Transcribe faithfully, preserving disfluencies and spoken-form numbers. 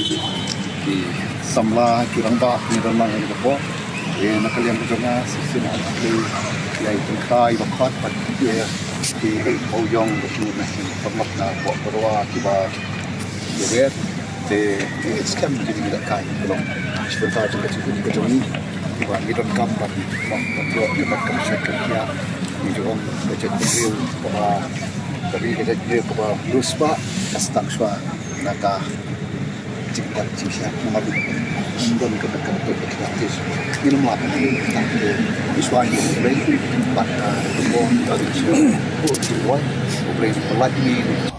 Ki samla ki rangbah ngi don lang ïa ka pok. Ïa na ka liang ka jong nga shisien nga kyrpad ïa i jingkyrkhu ba khot bad ïa ki mawïong ba ki na ki paralok na pok parwa kiba ïa wet. Te ïa skhem ki ngi da kai ki long. Shisien ta jong ka jingkyrkhu ka jong ngi kiba ngi donkam ban ban ïoh ïa ka kam shait kam khiah. Ngi ju ong ka jaitbynriew kaba ka ri ka jaitbynriew kaba riewspah ka sdang shuwa na ka jingdap jingshai namar ngim don ka bynta ka bynta ka bynta. Ngim lah ban ïa ka bynta ka bynta. Iswa ïa ka bynta bad ka bynta ka bynta ka bynta. Ko jingwan ko bynta ka bynta.